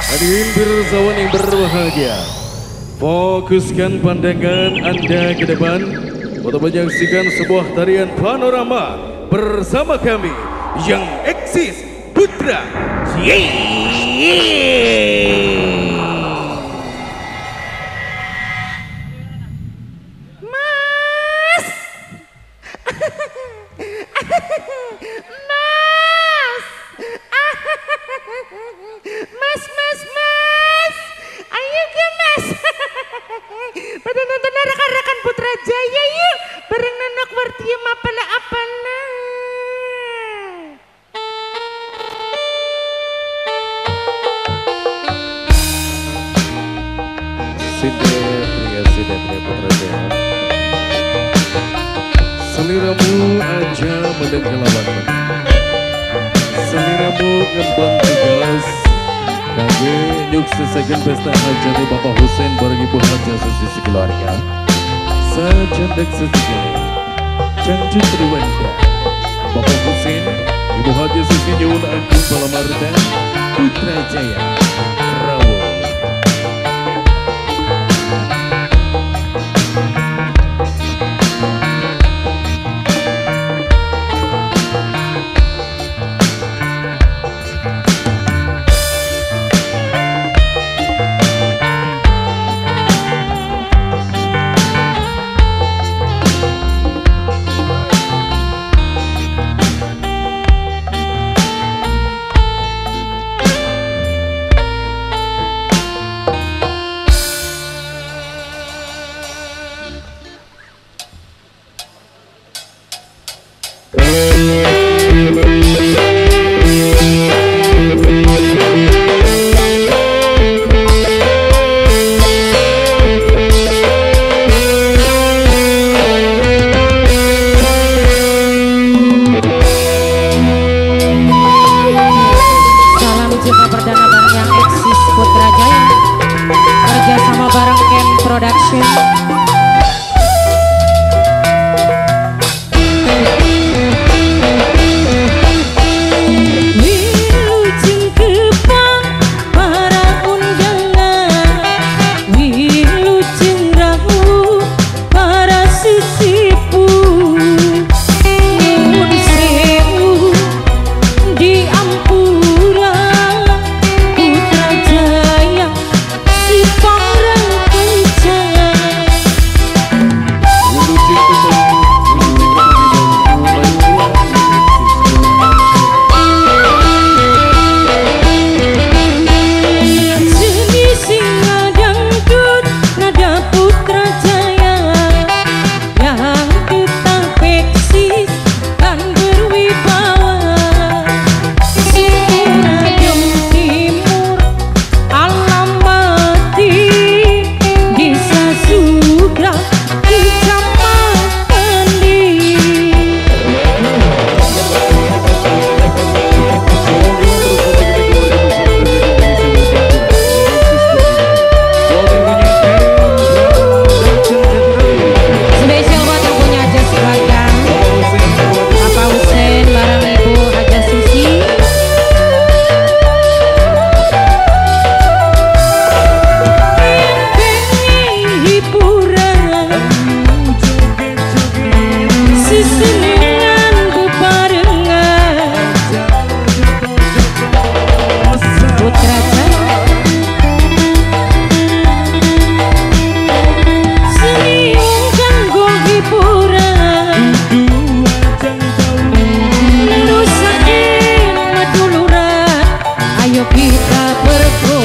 Hadirin pirsawan yang berbahagia, fokuskan pandangan Anda ke depan untuk menyaksikan sebuah tarian panorama bersama kami yang eksis Putra Jaya. Mas, Mas, Mas, Mas, Mas, ayo ke Mas. Pada nonton rekan-rekan Putra Jaya yuk, bareng nanak wartia mapala apala. Sinde pria Putra Jaya. Seliramu aja mendeng kelawan menang. Seliramu ngembang tugas. Kage nyuksesaken pesta hajate Bapak Husein bareng Ibu Haja Susi sekeluarga. Sajendek sesigale Cangcut Triwanda Bapak Husein, Ibu Haja Susi nyuwun agung palamarta Putra Jaya Rawo. Salam jumpa perdana bareng yang eksis Putra Jaya, kerjasama bareng Ken Production. Ayo kita berkumpul.